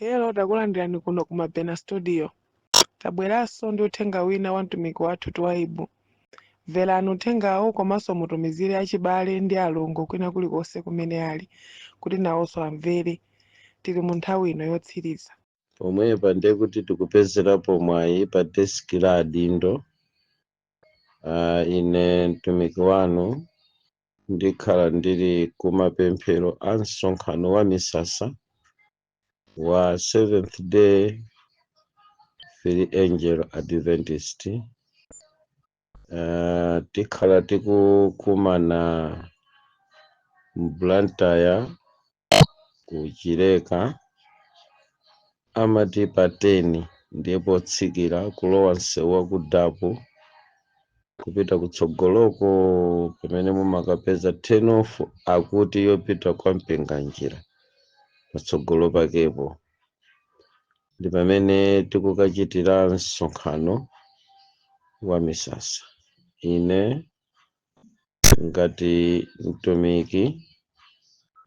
Hello, takulandirani kuno ku Mabena Studio. Tabweranso ndi uthenga wina wa mtumiki wathu Twaibu. Mverani uthengawo komanso mutumizire achibale ndi alongo kwina kulikonse kumene ali kuti nawonso amvere. Tili mu nthawi ino yotsiriza. Pomwepa ndiye kuti tikupezerapo mwayi pa deski la adindo. Ine mtumiki wanu ndikhala ndili kumapemphero a msonkhano wa misasa wa Seventh Day Free Angel Adventist. Tikhala tikukumana m'Blantyre ku Chileka, amati pa 10, ndiye potsikira kulowa msewu wa ku Dapu kupita kutsogoloko, pamene mumakapeza turn off akuti yopita kwa Mpinganjira, patsogolo pakepo ndi pamene tikukachitira msonkhano wa misasa. Ine ngati mtumiki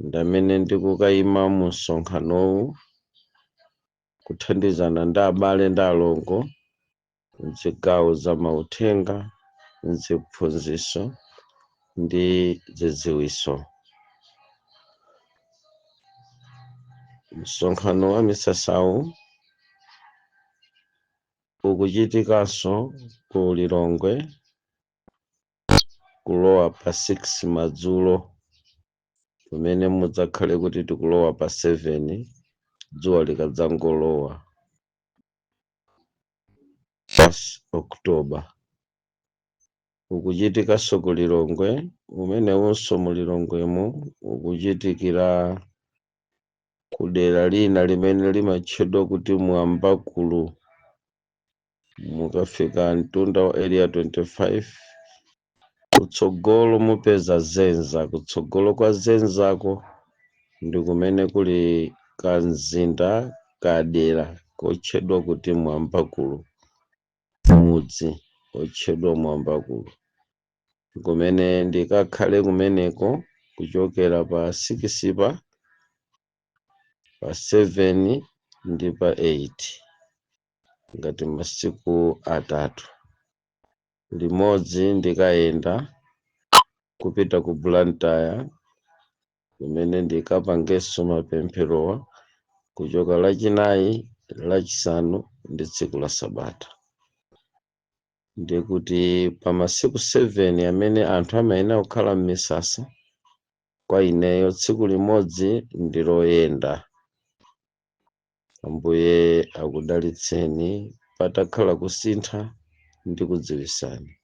ndamene ndikukayima mu msonkhanowu kuthandizana ndi abale ndi alongo mzigawo za mauthenga, mziphunzitso ndi zidziwitso. Msonkhano wa misasawu ukuchitikanso ku Lilongwe kulowa pa 6 madzulo, pamene mudzakhale kuti tikulowa pa 7, dzuwa likadzangolowa pa October. Ukuchitikanso ku Lilongwe umenewunso. Mu Lilongwemo ukuchitikira ku dera lina limene limatchedwa kuti Mwambakulu. Mukafika mtunda wa Area 25, kutsogolo mupeza Zenza. Kutsogolo kwa Zenzako ndi kumene kuli kamzinda kadera kotchedwa kuti Mwambakulu, mudzi otchedwa Mwambakulu, kumene ndikakhale kumeneko kuchokera pa 6, pa 7 ndi pa 8, ngati masiku atatu. Limodzi ndikayenda kupita ku Blantyre, kumene ndikapangenso mapempherowa kuchoka Lachinayi, Lachisanu ndi tsiku la Sabata. Ndikuti pa masiku 7 amene anthu amayenera kukhala m'misasa, kwa ineyo tsiku limodzi ndi loyenda. Ambuye akudalitseni. Patakhala kusintha ndi kudziwisani,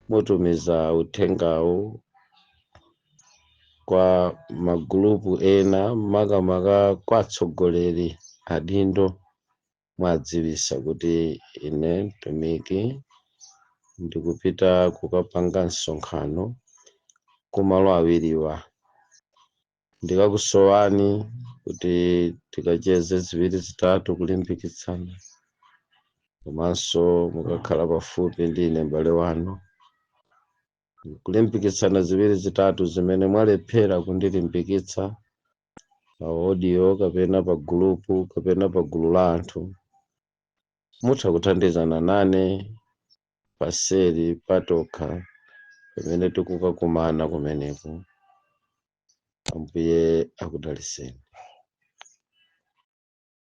mutumiza uthengawu kwa magulupu ena, makamaka kwa atsogoleri adindo. Mwadziwisa kuti ine mtumiki ndikupita kukapanga msonkhano kumalo awiriwa. Ndikakusowani kuti tikacheze ziwiri zitatu, kulimbikitsana, komanso mukakhala pafupi ndi ine m'bale wanu, kulimbikitsana ziwiri zitatu zimene mwalephera kundilimbikitsa pa audio kapena pa gulupu kapena pa gulu la anthu. Mutha kuthandizana nane paseri patokha pamene tikukakumana kumeneko. Ambuye akudalitseni.